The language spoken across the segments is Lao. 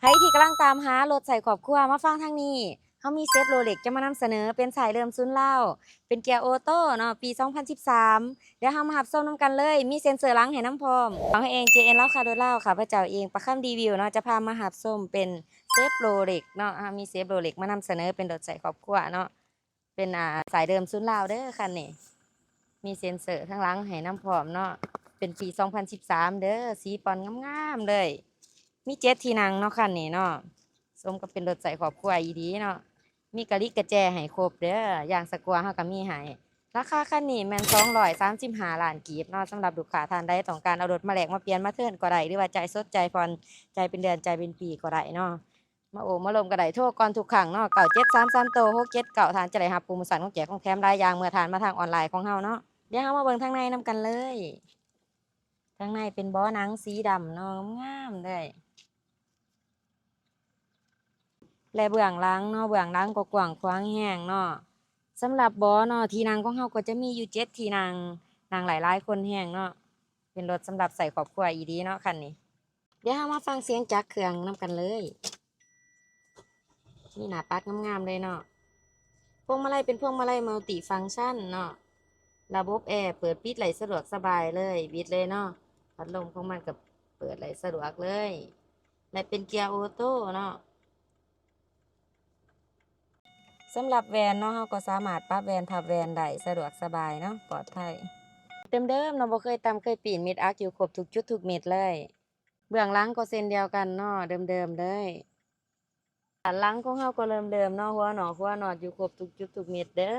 ໃຜທີ່ກຳລັງຕາມຫາລົດໃຊ້ຄອບຄົວ ມາຟັງທາງນີ້ ເຮົາມີເຊັດໂຣເລັກຈະມານຳສະເໜີ ເປັນສາຍເລີ່ມສູນລາວ ເປັນເກຍໂອໂຕ້ເນາະ ປີສອງພັນສິບສາມ ດຽວເຮົາມາຮັບຊົມນຳກັນເລີຍ ມີເຊັນເຊີຫຼັງໃຫ້ນຳພ້ອມ. ເຮົາເອງ ເຈເອັນ ລາວຄ້າລົດລາວ ຂ້າພະເຈົ້າເອງ ປະຄຳ ດີວິວເນາະ ຈະພາມາຮັບຊົມເປັນເຊັດໂຣເລັກເນາະ ເຮົາມີເຊັດໂຣເລັກມານຳສະເໜີ ເປັນລົດໃຊ້ຄອບຄົວເນາະ. ເປັນ ອ່າ ສາຍເດີມສູນລາວເດີຄັນນີ້ ມີເຊັນເຊີທາງຫຼັງໃຫ້ນຳພ້ອມເນາະ ເປັນປີສອງພັນສິບສາມເດີ ສີປ່ອນງາມໆເລີຍ ມີເຈັດທີ່ນັ່ງເນາະຄັນນີ້ເນາະ ສົມກັບເປັນລົດໃຊ້ຄອບຄົວອີ່ຫຼີເນາະ ມີກະລິກກະແຈໃຫ້ຄົບເດີ ຢາງສະກົວເຮົາກໍມີໃຫ້ ລາຄາຄັນນີ້ແມ່ນສອງຮ້ອຍສາມສິບຫ້າລ້ານກີບເນາະ ສຳລັບລູກຄ້າທ່ານໃດຕ້ອງການເອົາລົດມາແລກມາປ່ຽນມາເທີນກໍໄດ້ ຫຼືວ່າຈ່າຍສົດ ຈ່າຍຜ່ອນ ຈ່າຍເປັນເດືອນ ຈ່າຍເປັນປີກໍໄດ້ເນາະ. ມາໂອ້ມາລົມກໍໄດ້ ໂທກ່ອນທຸກຄັ້ງເນາະ ເກົ້າເຈັດສາມສາມໂຕ ຫົກເຈັດເກົ້າ ທ່ານຈະໄດ້ຮັບໂປຣໂມຊັນຂອງແຈກຂອງແຖມຫຼາຍຢ່າງ ເມື່ອທ່ານມາທາງອອນລາຍຂອງເຮົາເນາະ. ດຽວເຮົາມາເບິ່ງທາງໃນນຳກັນເລີຍ. ທາງໃນເປັນເບາະໜັງສີດຳເນາະ ງາມໆເລີຍ ແລະເບື້ອງຫຼັງເນາະ ເບື້ອງຫຼັງກໍກວ້າງຂວາງແຮງເນາະ. ສຳລັບເບາະເນາະ ທີ່ນັ່ງຂອງເຮົາກໍຈະມີຢູ່ເຈັດທີ່ນັ່ງ ນັ່ງໄດ້ຫຼາຍຄົນແຮງເນາະ ເປັນລົດສຳລັບໃຊ້ຄອບຄົວອີ່ຫຼີເນາະຄັນນີ້. ດຽວເຮົາມາຟັງສຽງຈັກເຄື່ອງນຳກັນເລີຍ. ມີໜ້າປັດງາມໆເລີຍເນາະ. ພວງມາໄລເປັນພວງມາໄລມັລຕິຟັງຊັນເນາະ. ລະບົບແອເປີດປິດໄດ້ສະດວກສະບາຍເລີຍ ບິດເລີຍເນາະ. ພັດລົມຂອງມັນກໍເປີດໄດ້ສະດວກເລີຍ ແລະເປັນເກຍໂອໂຕ້ເນາະ. ສຳລັບແວ່ນເນາະ ເຮົາກໍສາມາດປັບແວ່ນພັບແວ່ນໄດ້ສະດວກສະບາຍເນາະ ປອດໄພ. ເດີມໆເນາະ ບໍ່ເຄີຍຕຳເຄີຍປີ້ນ ເມັດອັກຢູ່ຄົບທຸກຈຸດທຸກເມັດເລີຍ. ເບື້ອງຫຼັງກໍເຊັ່ນດຽວກັນເນາະ ເດີມໆເລີຍ. ດ້ານຫຼັງຂອງເຮົາກໍເດີມໆເນາະ ຫົວໜອກຫົວນອດຢູ່ຄົບທຸກຈຸດທຸກເມັດເດີ.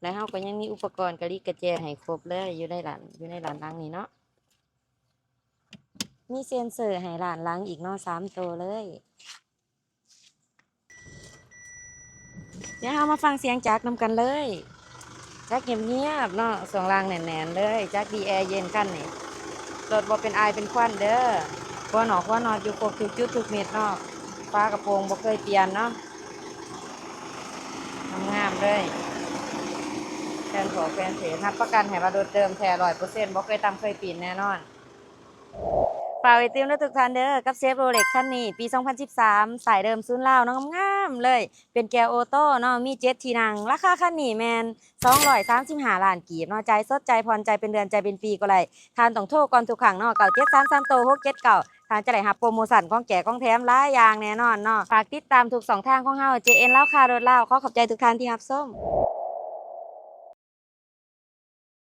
ແລະເຮົາກໍຍັງມີອຸປະກອນກະລິກກະແຈໃຫ້ຄົບເລີຍ ຢູ່ໃນດ້ານ ຢູ່ໃນດ້ານຫຼັງນີ້ເນາະ. ມີເຊັນເຊີໃຫ້ດ້ານຫຼັງອີກເນາະ ສາມໂຕເລີຍ. ດຽວເຮົາມາຟັງສຽງຈັກນຳກັນເລີຍ. ຈັກງຽບໆເນາະ ຊ່ວງລ່າງແໜ້ນໆເລີຍ ຈັກດີແອເຢັນຄັນນີ້. ລົດບໍ່ເປັນອາຍເປັນຄວັນເດີ. ຫົວໜອກຫົວນອດຢູ່ຄົບທຸກຈຸດທຸກເມັດເນາະ. ຝາກະໂປງບໍ່ເຄີຍປ່ຽນເນາະ. ງາມໆເລີຍ. ແຜ່ນຖອກແຜ່ນເທ ຮັບປະກັນໃຫ້ວ່າລົດເດີມແທ້ຮ້ອຍເປີເຊັນ ບໍ່ເຄີຍຕຳເຄີຍປີ້ນແນ່ນອນ. ຝາກໄວ້ຕື່ມເດີທຸກທ່ານເດີ ກັບເຊັດໂຣເລັກຄັນນີ້ ປີສອງພັນສິບສາມ ສາຍເດີມສູນລາວເນາະ ງາມໆເລີຍ ເປັນເກຍໂອໂຕ້ເນາະ ມີເຈັດທີ່ນັ່ງ. ລາຄາຄັນນີ້ແມ່ນສອງຮ້ອຍສາມສິບຫ້າລ້ານກີບເນາະ ຈ່າຍສົດ ຈ່າຍຜ່ອນ ຈ່າຍເປັນເດືອນ ຈ່າຍເປັນປີກໍໄດ້. ທ່ານຕ້ອງໂທກ່ອນທຸກຄັ້ງເນາະ ເກົ້າເຈັດສາມສາມໂຕ ຫົກເຈັດເກົ້າ ທ່ານຈະໄດ້ຮັບໂປຣໂມຊັນຂອງແຈກຂອງແຖມຫຼາຍຢ່າງແນ່ນອນເນາະ. ຝາກຕິດຕາມທຸກຊ່ອງທາງຂອງເຮົາ ເຈເອັນ ລາວຄ້າລົດລາວ. ຂໍຂອບໃຈທຸກທ່ານທີ່ຮັບຊົມ.